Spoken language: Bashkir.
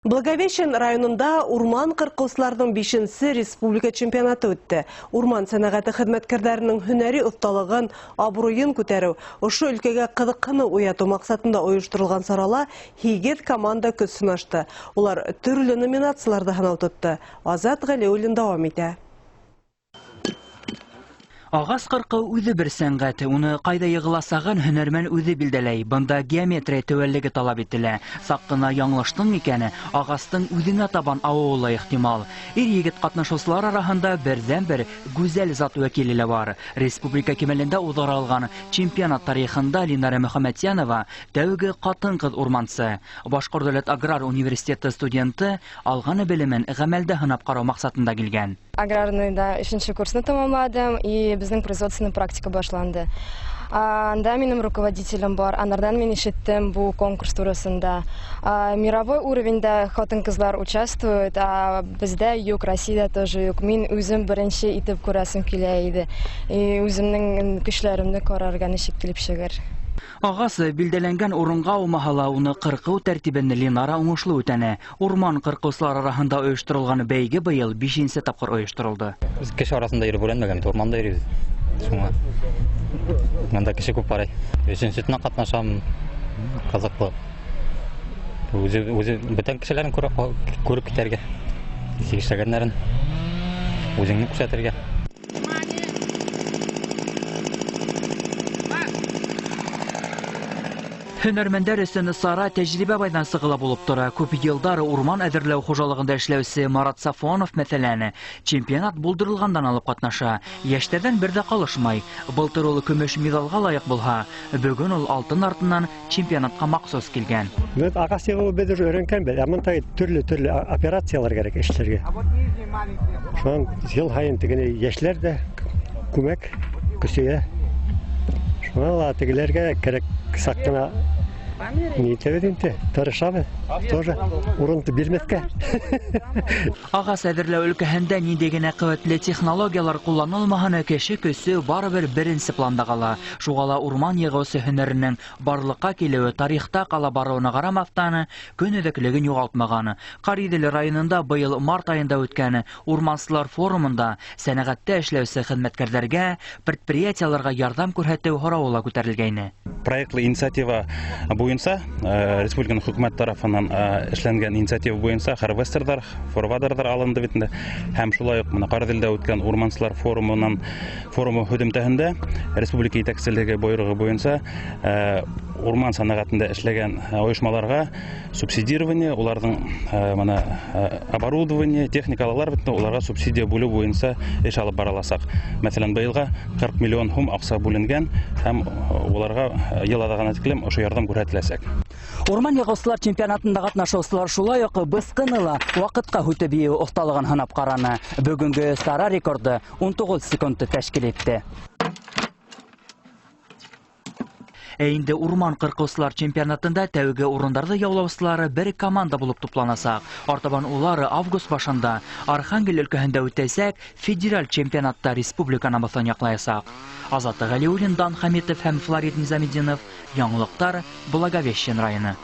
Благовещен районында урман ҡырҡыусыларҙың 5-нсе республика чемпионаты үтте. Урман сәнәғәте хеҙмәткәрҙәренең һөнәри оҫталығын, абруйын күтәреү, ошо өлкәгә ҡыҙыҡһыныу уятыу маҡсатында ойошторолған сарала 8 команда көс һынашты. Улар төрлө номинацияларҙа һынау тотто. Азат Ғәлиуллин дауам итә. Ағас ҡырҡыу үҙе бер сәнғәт, уны ҡайҙа йығыласағын һөнәрмән үҙе билдәләй. Бында геометрия теүәллеге талап ителә. Саҡ ҡына яңылыштың икәне, ағастың үҙеңә табан ауыуы ла ихтимал. Ир-егет ҡатнашыусылар араһында берҙән-бер гүзәл зат вәкиле лә бар. Республика кимәлендә уҙғарылған чемпионат тарихында Линара Мөхәммәтйәнова тәүге ҡатын-ҡыҙ урмансы. Башҡорт дәүләт аграр университеты студенты алған белемен ғәмәлдә һынап ҡарау маҡсатында килгән. Аграрныйда 3-нче курсны тамамладым, и безнең производственный практика башланды. Анда минем руководителем бар, анардан мин ишеттем бу конкурс турысында. Мировой уровеньда хатын-кызлар участвуют, а бездә юк, Россиядә тоже юк. Мин үзем беренче итеп күрәсем килә иде. И үземнең көчләремне карарга ничек килеп чыгыр. Ағас билдәләнгән урынға аумаһа ла, уны ҡырҡыу тәртибен Линара уңышлы үтәне. Урман ҡырҡыусылар араһында ойошторолған бәйге быйыл 5-нсе тапҡыр ойошторолдо. Беҙ кеше араһында йөрөп өйрәнмәгән бит, урманда йөрөйбөҙ. Шуңа мында кеше күп барай. Өсөнсөсөнә ҡатнашам, ҡыҙыҡлы. Үҙе бөтә кешеләрен күреп китәргә, нисек эшләгәндәрен үҙеңде күрһәтергә. Һөнәрмәндәр өсөн сара тәжрибә майҙансығы ла булып тора. Күп йылдар урман әҙерләү хужалығында эшләүсе Марат Сафонов мәҫәлән, чемпионат булдырылғандан алып ҡатнаша. Йәштәрҙән бер ҙә ҡалышмай. Былтыр ул көмөш миҙалға лайыҡ булһа, бөгөн ул алтын артынан чемпионатҡа махсус килгән. Беҙ ағас йығыуы беҙ уже өйрәнгәнбеҙ. Ә бында төрлө-төрлө операциялар кәрәк эшләргә. Шунан йыл һайын тегене йәшләр ҙә күмәк көсәйә. Шуңа ла тегеләргә кәрәк саҡ ҡына ни итәбеҙ инде, тырышабыҙ тоже урынды бирмәҫкә. Ағас әҙерләү өлкәһендә ниндәй генә ҡеүәтле технологиялар ҡулланылмаһын, кеше көсө барыбер беренсе планда ҡала. Шуға ла урман йығыусы һөнәренең барлыҡҡа килеүе тарихта ҡала барыуына ҡарамаҫтан, көн үҙәклеген юғалтмаған. Ҡариҙел районында быйыл март айында үткән урмансылар форумында сәнәғәттә эшләүсе хеҙмәткәрҙәргә, предприятиеларға ярҙам күрһәтеү һорауы ла күтәрелгәйне. Проектлы инициатива буйынса, республиканың хөкүмәт тарафынан эшләнгән инициатива буйынса харвестерҙар, форвардерҙар алынды бит инде. Һәм шулай уҡ мына Ҡариҙелдә үткән урмансылар форумы һөҙөмтәһендә республика етәкселеге бойороғо буйынса урман сәнәғәтендә эшләгән ойошмаларға субсидирование, уларҙың мына оборудование, техникалар бит инде, уларға субсидия бүлеү буйынса эш алып барыласаҡ. Мәҫәлән, быйылға 40 миллион һум аҡса бүленгән һәм уларға йыл аҙағына тиклем ошо ярҙам күрһәтеләсәк. Урман йығыусылар чемпионатында ҡатнашыусылар шулай уҡ бысҡыны ла ваҡытҡа һүтеп йыйыу оҫталығын һынап ҡараны. Бөгөнгө сара рекорды 19 секундты тәшкил итте. Ә инде урман ҡырҡыусылар чемпионатында тәүге урындарҙы яулаусылары бер команда булып тупланасаҡ. Артабан улар август башында Архангел өлкәһендә үтәсәк федераль чемпионатта республика намыҫын яҡлаясаҡ. Азат Ғәлиуллин, Дан Хәмитов һәм Флорид Низаметдинов. Яңылыҡтар, Благовещен районы.